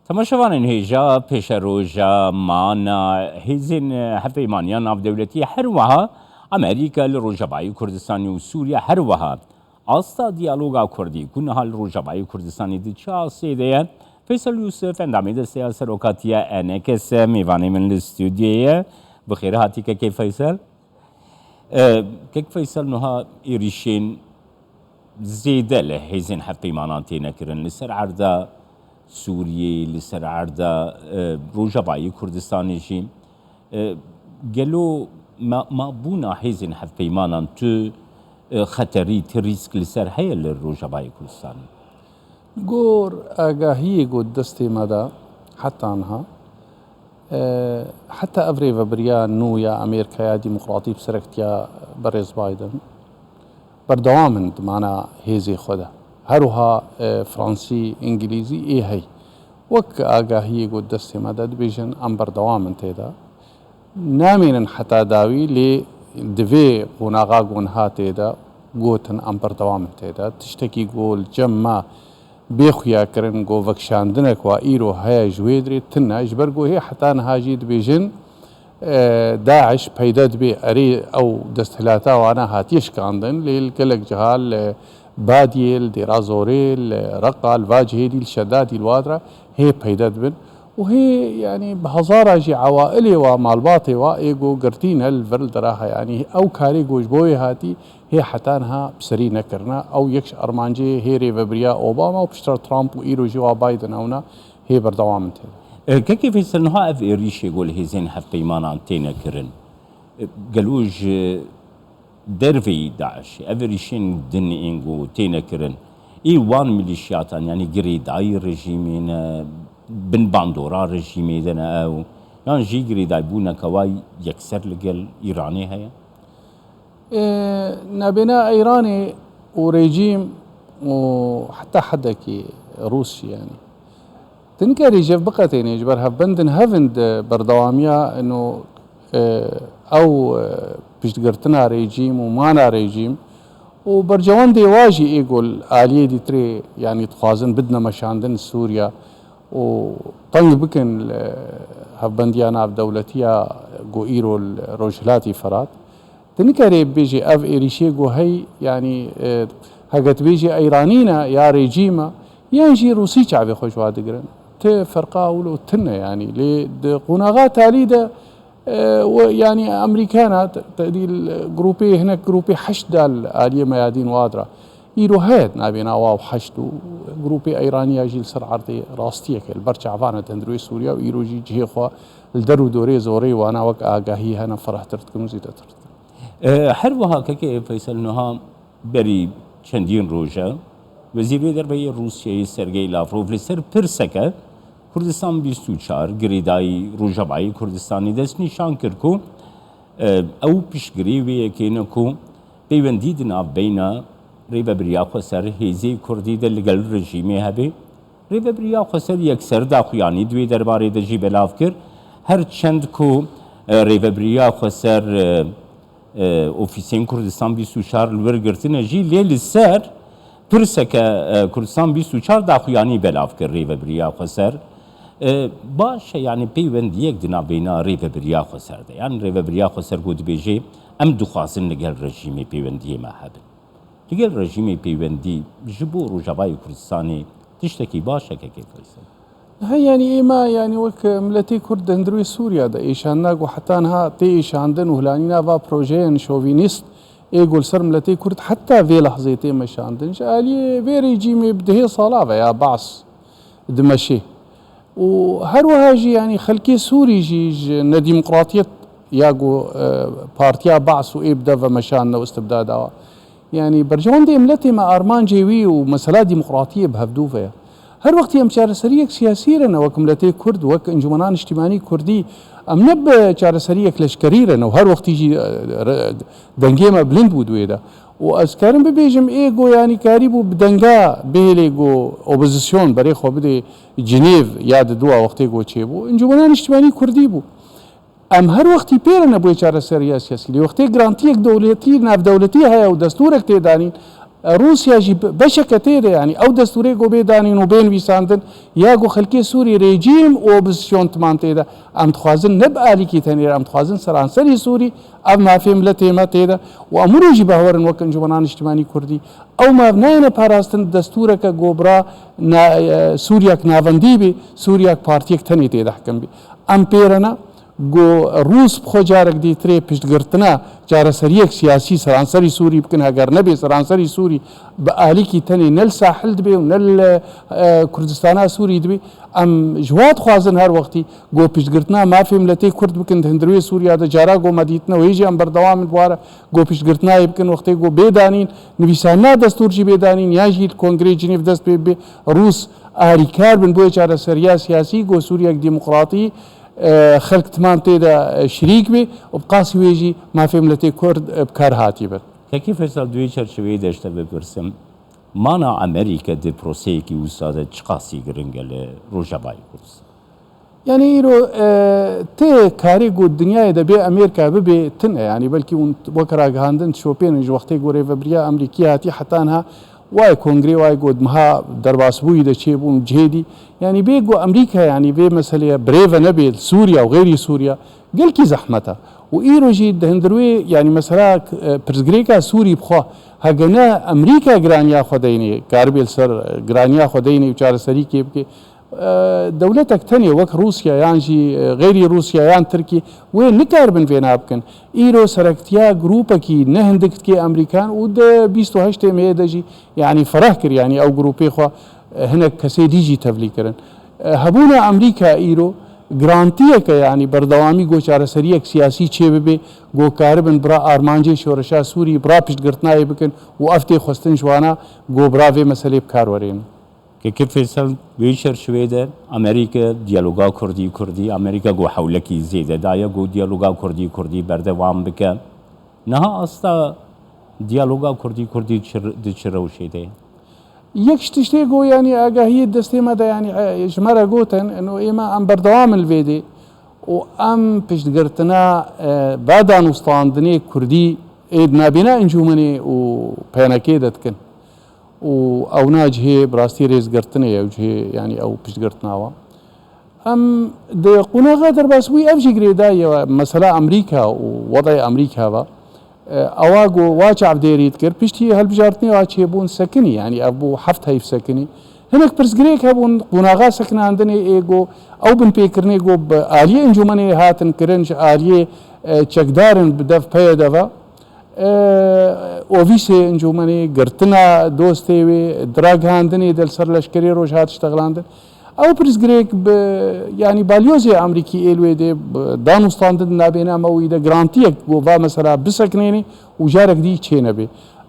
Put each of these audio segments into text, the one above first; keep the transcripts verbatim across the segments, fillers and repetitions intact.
Temaşevanên hêja, pêşeroja mana hêzên hevpeymaniya navdewletî, her wiha Amerîka li Rojavayê Kurdistanê û Sûriye, her wiha asta diyaloga Kurdî ku niha li Rojavayê Kurdistanê di çi astê de ye. Feysel Yûsif, endamê desteya serokatiya E N K S, mêvanê min li stûdyoyê ye. Bi xêr hatî kekê Feysel. E, Kek Feysel, niha êrîşên zêde li hêzên hevpeymanan têne kirin. Li ser erda Sûriyê, li ser erda, e, Rojavayê Kurdistanê jî. E, gelo ma-, mabûna hêzên hevpeymanan tu, e, xeterî, tu rîsk li ser heye li Rojavayê Kurdistanê? Gor agahiyê got destê me de heta niha, e, heta ev rêvebiriya nû ya Amerîkaya Demokratî bi serektiya berêz Biden berdewam in di mana hêzê xwe de. Her wiha, e, Fransî, Îngilîzî ê hey. Wek agahiyê got destê me de dibêjin em berdewam in tê de. Namînin heta dawî, lê di vê qonaxa ku niha tê de gotin em berdewam in tê de. Tiştekî ku li cem me bê xuya kirin, ku vekişandinek wa îro heye ji wê dirê tune, ji ber ku hê heta niha jî dibêjin, e, DAIŞ peyde dibe, erê ew desthilata wana hatiye şikandin, lê li gelek ciha li Badiyê, li Dêra Zorê, li Reqa, li va cihê dî, li Şedadî, li Wadra hê peyde dibin. Û hê, yanî, bi hezara jî ewailê wa, malbatê wa ê ku girtî ne li vir li dera he. Yanî ew karê ku ji bo wê hatî hê heta niha bi serî nekirine. Ew yek ji armancê hê rêvebiriya Obama û piştre Trump û îro jî wa Biden ewna hê berdewam in tê de. E, Kekê Feysel, niha ev êrîşê ku li hêzên hevpeymanan têne kirin, e, gelo ji derveyî DAIŞê, ev êrîşên din ên ku têne kirin, ê wan milîşiyatan, yanî girêdayî rejîmê ne, bin bandora rejîmê de ne ew, yan jî girêdaybûneke wa yekser li gel Îranê heye? E, nabêna Îranê û rejîm û heta hedekî Rûs jî, yanî, tu nikarî ji hev biqetênî, ji ber hevbendin hev in di berdewamiya ino, e, ew, e, piştgirtina rejîm û mana rejîm û bercewendê wa jî ê ku li aliyê dîtirê, yanî, dixwazin bidine meşandin Sûriya û teng bikin li hevbendiya navdewletiya ku îro li Rojhilatî Firat. Tu nikarî bibêjî ev êrîşê ku hey, yanî, e, heke tu bêjî Îranî ne ya rejîm e, yan jî Rûsî çavê xwe ji wa digirin. Ti ferqa wilo tune, yanî, lê di qonaxa talî de, e, we, yanî, Amerîkana te-, tedî li grûpê, hinek grûpê heşt da li aliyê meyadîn Wadra. Îro heye navê nawa û heşt û grûpê Îraniya jî li ser erdê rastiyeke li ber çavana di hundirê Sûriya û îro jî cihê xwe li der û dorê zorê wana wek agahî hene ferehtir dikin û zêdetir dikin. E, her wiha kekê Feysel, niha berî çendîn roj e, Wezîrê Derve yê Rûsyayê Sergey Lavrov li ser pirseke Kurdistan bîst û çar, girêdayî Rojavayê Kurdistanê, destnîşan kir ku, e, ew piştgirê wê yekê ne ku peywendî di navbeyna Rêvebiriya Xweser, hêzê Kurdî de li gel rejîmê hebe. Rêvebiriya Xweser yekser daxuyanî di wê derbarê de jî belav kir. Her çend ku, e, Rêvebiriya Xweser, e, e, ofîsên Kurdistan bîst û çar li wir girtine jî, lê li ser pirseke, e, Kurdistan bîst û çar daxuyanî belav kir Rêvebiriya Xweser. E, baş e, yanî peywendiyek di navbeyna Rêvebiriya Xweser de, yanî Rêvebiriya Xweser ku dibêje, em dixwazin li gel rejîmê peywendiyê me hebin. Li gel rejîmê peywendî ji bo Rojavayê Kurdistanê tiştekî baş e, kekê Feysel? He, yanî êma, yanî wek miletê Kurd di hundirê Sûriya de êşandina ku heta niha tê êşandin û hilanîna va projeyan şovînîst ê ku li ser miletê Kurd heta vê lehzê tê meşandin, ji aliyê vê rejîmê bi dehê sala ve ya Baas dimeşê. Û her wiha jî, yanî, xelkê Sûrî jî ji nedîmoqratiyet ya ku, e, partiya Baas û ê bi dev ve meşandine û istibdada wa. Yanî, berjewendê miletê me armancê wî û mesela dîmoqratiyê bi hevdû ve ye. Her wextî em çareseriyek siyasî re ne wek miletê Kurd, wek Encûmena Niştîmanî Kurdî, em ne bi çareseriyek leşkerî re ne û her wextî jî, e, re-, dengê me bilind bû di wê de. Û ez karim bibêjim, ê ku, yanî, karîbû bi denga bihêlê ku opozîsyon berê xwe bidê Cinêv ya di dua wextê ku çêbû, Encûmena Niştîmanî Kurdî bû. Em her wextî pê re nebûyê çareseriya siyasî. Lê wextê girantiyek dewletî, navdewletî heye û destûrek tê danîn, Rûsya jî be-, beşeke tê de, yanî ew destûrê ku bê danîn û bê nivîsandin, ya ku xelkê Sûrî rejîm û opozîsyon timan tê de, em dixwazin ne bi alîkî tenê re, em dixwazin seranserî Sûrî, ev mafê miletê me tê de û em wilo jî bi hewer in wek Encûmena Niştimanî Kurdî. Ew mav nayêne parastin destûreke ku bira na-, e, Sûriyek navendî bê, Sûriyek partiyek tenê tê de hikim bê. Em pê re ne. Ku Rûs bi xwe carek dîtirê piştgirtina çareseriyek siyasî seranserî Sûrî bikin, heger nebê seranserî Sûrî bi alîkî tenê ne li sahil dibê û ne li, e, Kurdistana Sûrî dibê. Em ji wa dixwazin her wextî ku piştgirtina mafê miletê Kurd bikin di hundirê Sûriya de, cara ku me dîtine wê jî em berdewam in ware ku piştgirtinayê bikin, wextê ku bê danîn, nivîsandina destûr jî bê danîn, yan jî li Kongreyê Cinêv dest pê bibe, Rûs alîkar bin bo çareseriya siyasî ku Sûriyek demokratî e, xelk timan tê de, e, şirîk bê û bi qasî wê jî mafê miletê Kurd, e, bi kar hatî bin. Kekî Feysel, di wê çerçeveyê de ji te bipirsim, mana Amerîke di proseyekî wisa de çiqasî giring e li Rojavayê Kurdistan? Yanî îro, e, tê karê ku dinyayê de bê Amerîka bibe tune, yanî belkî hûn weke ragihandin dişopênin ji wextê ku rêvebiriya Amerîkî hatî heta niha Wayê kongrê, wayê ku di meha derbasbûyî de çêbûn cihê dî. Yanî bê ku Amerîka, yanî vê meseleye birêve nebe li Sûriya û xeyrî Sûriya, gelkî zehmet e. Û îro jî di hundir wê, yanî mesela, e, pirsgirêka Sûrî bi xwe, hege ne Amerîka giraniya xwe deynê, karibê li ser, e, giraniya xwe deynê û çareserî kê bike, e, dewletek tenê wek Rûsya yan jî, e, xeyrî Rûsya yan Tirkî wê nikaribin vêna bikin. Îro serektiya grûpekî ne hindik dike Amerîkan û di bîst û heştê meyê de jî, yanî fereh kir, yanî ew grûpê xwe, e, hinek kesê dî jî tevlî kirin. E, hebûna Amerîka îro garantiyeke, yanî berdewamî go çareseriyek siyasî çêbibe, go karibin bira armancê şoreşa Sûrî, bira piştgirtinayê bikin û ev tê xwestin ji wana go bira vê meselê bi kar werênin. Keke Feysel, wê çerçiveyê de Amerîka diyaloga Kurdî-Kurdî, Amerîka ku hewlekî zêde daye ku diyaloga Kurdî-Kurdî berdewam bike. Niha asta diyaloga Kurdî-Kurdî çi, di çi rewşê de ye? Yek ji tiştê ku, yanî, agahiyê destê me de, yanî, e, ji me re gotin, ino ême em berdewam in li vê dê û em piştgirtina, e, va danûstandinê Kurdî ê di nabêna encûmenê û P N K de dikin. û ewna cihê bi rastî rêzgirtinê ye, ew cihê, yanî ew piştgirtina we. Em di qonaxa derbasbûyî ev jî girêdayî ye, mesela Amerîka û wedayê Amerîka ve, e, ewa ku wa çavdêrî dikir, piştî hilbijartinê wa çêbûn sekinî, yanî ev bû heft heyv sekinî. Hinek pirsgirêk hebûn, qonaxa sekinandinê ê ku ew binpêkirinê ku bi aliyê encûmenê hatin kirin, ji aliyê, e, çekdarin bi dev P Y D ve. E, ovîsê encûmenê, girtina dostê wê, di ragihandinê de li ser leşkerê Rojhilat ştexlandin. Ew pirsgirêk bi, yanî balyozê Amerîkî ê li wê dê, bi danûstandin nabêna me wî de garantiyek ku va mesela bisekinênê û carek dî çê nebê.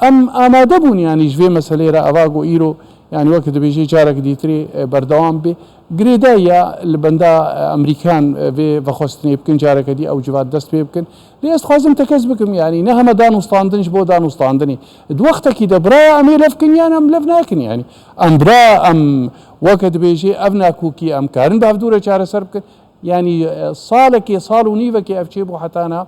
Em amade bûn, yanî ji vê meselê re eva ku îro, yanî wek dibêjê carek dîtirê, e, berdewam bê. Girêdayî ya li benda, e, Amerîkan, e, vê vexwestinê bikin, careke dî ew civat dest pê bikin. Lê ez dixwazim tekez bikim, yanî ne heme danûstandin ji bo danûstandinê. Di wextekî de biraya em ê lev kin yan em lev nakin, yanî em bira, em weke dibêjê ev nakokî em karin bi hevdû re çareser bikin. Yanî, e, salekê, sal û nîvekê ev çêbû heta niha.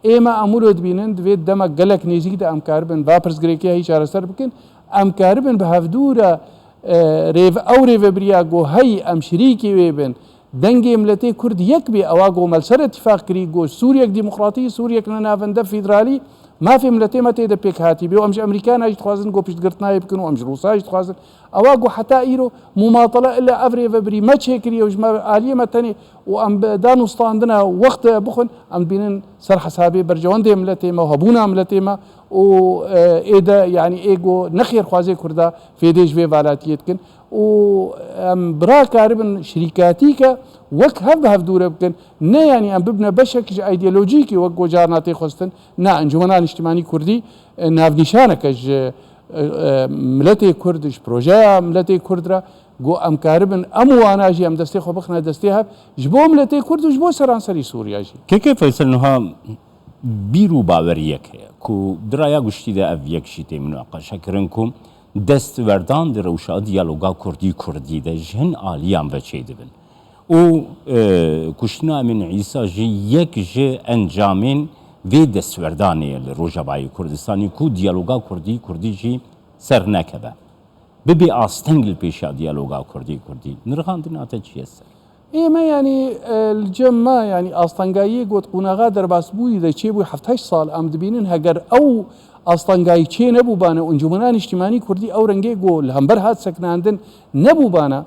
Ême em wilo dibînin, di vê demek gelek nêzîk de em karibin va pirsgirêkê heyî çareser bikin. Em karibin bi hevdû re, e, rêve-, ew rêvebiriya ku heyî em şirîkî wê bin, dengê miletê Kurd yek bê, ewa ku me li ser îtîfaq kirî, ku Sûriyek demokratî, Sûriyek ne navende federalî, mafê miletê me tê de pêk hatî bê û em ji Amerîkana jî dixwazin ku piştgirtinayê bikin û em ji Rûsa jî dixwazin. Ewa ku heta îro mumatele illa ev rêvebirî me çêkiriye û ji me aliyê me tenê û em bi danûstandina wext bixwin, em dibînin ser hesabê berjewendê miletê me û hebûna miletê me û, e, ê de, yanî ê ku ne xêrxwazê Kurda fêdê ji vê valatiyê dikin. û em bira karibin şirîkatî ke wek hev bi hev dûre bikin. Ne, yanî em bibine beşek ji îdeolojîkê wek ku carna tê xwestin. Na, Encûmena Niştimanî Kurdî, e, navnîşaneke ji, e, e, miletê Kurd, ji projeya miletê Kurd re ku em karibin em wana jî em destê xwe bixine destê hev ji bo miletê Kurd û ji bo seranserî Sûriya jî. Keke Feysel, niha bîr û baweriyek heye ku di raya giştî de ev yek jî tê munaqeşekirin ku destwerdan di rewşa diyaloga Kurdî-Kurdî de ji hin aliyan ve çêdibin û, e, kuştina Emîn Îsa jî yek ji encamên vê destwerdanê ye li Rojavayê Kurdistanê ku diyaloga Kurdî-Kurdî jî ser nekeve. Bibê asteng li pêşiya diyaloga Kurdî-Kurdî. Nirxandina te çi ye ser? Ême, yanî, e, li cem me, yanî, astengayiyê got qonaxa derbasbûyî de çêbû heft heşt sal, em dibînin heger ew astengayî çê nebûbane û Encûmena Niştimanî Kurdî ew rengê ku li hember hat sekinandin nebûbane,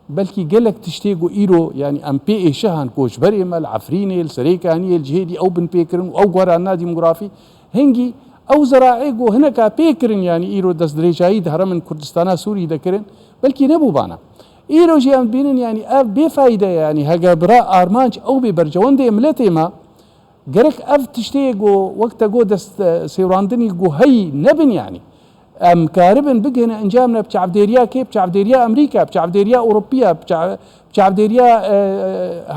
belkî gelek tiştê ku îro, yanî, em pê êşihan, koçberê me li Efrînê, li Serêkaniyê, li cihê dî ew binpêkirin û ew guherandina demografî, hingî ew zeraê ku hineka pê kirin, yanî, îro destdirêjayî di herêmên Kurdistana Sûrî de kirin, belkî nebûbana. Îro jî em dibînin, yanî, ev bêfayde ye, yanî, hege bira armanc ew bê berjewendê miletê me, gerek ev tiştê ku wek te got dest, e, sêwrandinî ku heyî nebin, yanî. Em karibin bigihine encam ne bi çavdêriya kê, bi çavdêriya Amerîka, bi çavdêriya Ewropiya, bi ça-, bi çavdêriya, e,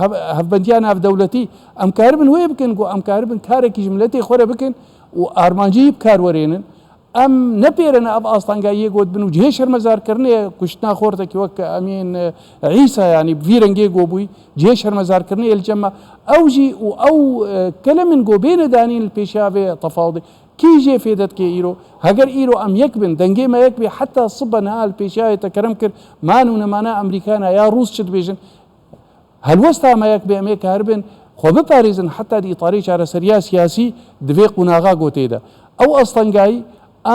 hev-, hevbendiya navdewletî. Em karibin wê bikin ku em karibin karekî ji miletê xwe re bikin û armancî bi kar werênin. Em nepêrine ev astengayiyê got bin û cihê şermezarkirinê ye, kuştina xortekî wek Emîn, e, Îsa, yanî vî rengê got bûyî, cihê şermezarkirinê ye li cem me. Ew jî û ew, e, kelemên got bêne danîn li pêşiya vê tefawdê. Kî jê fêde dike îro? Heger îro em yek bin, dengê me yek bê, heta sibe niha li pêşiya wê te kerem kir, man û nemana Amerîkana ya Rûs çi dibêjin? Helwesta me yek bê, em ê karibin xwe biparêzin heta di îtarê çareseriya siyasî di vê qonaxa gotê de. Ew astengayî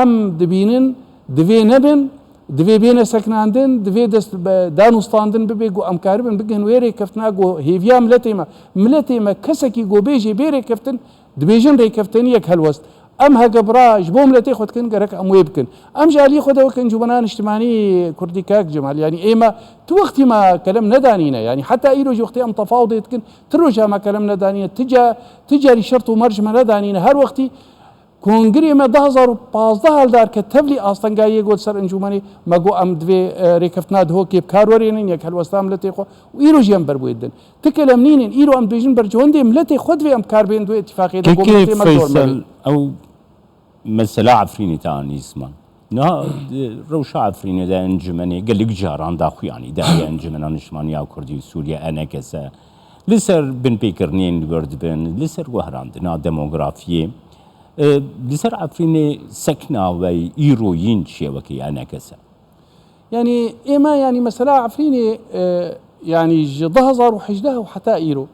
em dibînin, divê nebin, divê bêne sekinandin, divê dest be-, dan û standin bibe ku em karibin bigihin wê rêkeftina ku hêviya miletê me, miletê me kesekî ku bêjê bê rêkeftin, dibêjin rêkefteniyek helwest. Em heke bira ji bo miletê xwe dikin, gerek em wê bikin. Em ji aliyê xwe de wek Encûmena Niştimanî Kurdî, kak Cemal, yanî ême tu wextî me kelem nedanîne. Yanî heta îro jî wextê em tefawdê dikin, tu roja me kelem nedanîne, tu ca-, tu carî şert û merc me nedanîne. Her wextî kongirê me du hazar û pazdeh hal dar ke tevlî astengayiyê got ser encûmenê, me got em divê, e, rêkeftina Dihokê bi kar werênin, yek helwesta miletê xwe û îro jî em ber wê didin. Ti kelem nînin, îro em dibêjin bercewendê miletê xwe divê em kar bên di wê îtîfaqê de, ku Kekê miletê me dor me Feysel, bê. Ew mesela Efrînê te anî ziman. Niha di rewşa Efrînê de encûmenê gelek caran daxuyanî daye, Encûmena Niştimaniya Kurdî Sûriye, E N K S, li ser binpêkirinên li wir dibin, li ser guherandina demografiyê, e, li ser Efrînê sekna we îroyîn çi ye wekî E N K S? Yanî ême, yanî mesela Efrînê, e, yanî ji du hazar û hejdeh û heta îro,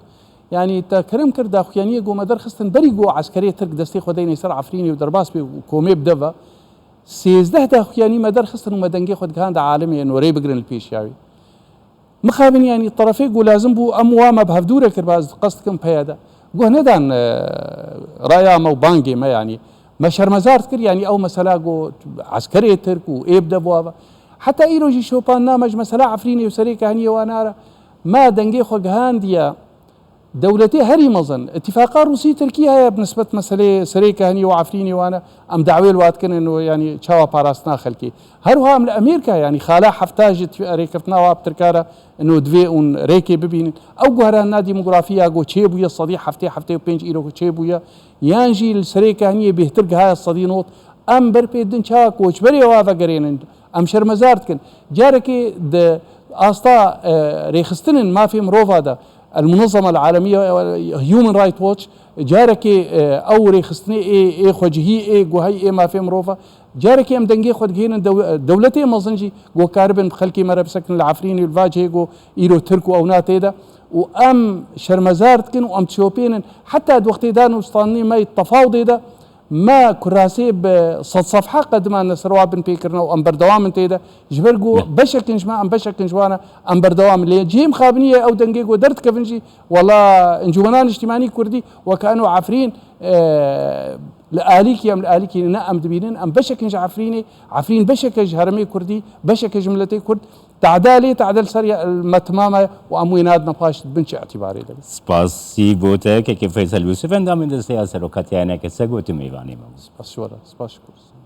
yanî te kerem kir daxuyaniyê ku me derxistin berî ku eskerê Tirk destê xwe deyne ser Efrînê û derbas bê û komê bide ve, sêzdeh daxuyanî me derxistin û me dengê xwe digihande alemê, eno rê bigirin li pêşiya wê. Mixabin, yanî terefê ku lazim bû em wa me bi hevdû re kir, ez qest dikim peye de. Guh nedan, e, raya me û bangê me, yanî me şermezar dikir, yanî ew mesela ku eskerê Tirk û ê bi dev wa ve. Heta îro jî şopandina me ji mesela Efrînê û Serê Kehaniyê wana re me dengê xwe gihandiye dewletê herî mezin. Îtîfaqa Rûsî-Tirkî heye bi nisbet meselê Serê Kehaniyê û Efrînê wane, em dawê li wa dikin, ino, yanî çawa parastina xelkê. Her wiha em li Amerîka, yanî xala hefta ji ti-, rêkeftina wa bi Tirka re, ino, divê hûn rêkê bibînin. Ew guherandina demografî ya ku çêbûye sedî heftê, heftê û pênc îro ku çêbûye, yan jî li Serê Kehaniyê bêhtir gihaye sedî not. Em ber pê didin çawa koçberê wa vegerênin. Em şermezar dikin. Carekê di asta, e, rêxistinên mafê mirova de, El Munezama El Alemiye, Human Rights Watch, carekê, e, ew rêxistinê ê, ê xwecihî, ê guhey, ê mafê mirova, carekê em dengê xwe digihînin dew-, dewletê mezin jî ku karibin bi xelkê me re bisekin li Efrînê, li va cihê ku îro Tirk û ewna tê de. Û em şermezar dikin û em dişopênin. Heta di wextê dan û standinê me yê tefawdê de, me kurasê bi sed sefha qedimandine ser wa binpêkirine û em berdewam in tê de. Ji ber ku Ne. beşek in ji me, em beşek in ji wan e, em berdewam in. Lê cihê mixabiniyê ew dengê ku derdikevin jî, wela Encûmena Niştimanî Kurdî weke eno Efrîn, e, li alîkî em li alîkî ne, em dibînin, em beşek in ji Efrînê, Efrîn beşek e ji herêmê Kurdî, beşek e ji miletê Kurd. Tehde lê, tehde li ser ya, me timam e û em wê nadine paş, di bin çi îtibarê de be. Spasî bo te, Kekê Feysel Yûsif, endamê desteya serokatiya E N K S, got tu mêvanê me bû. Spas ji we re, spas ji Kurdistan.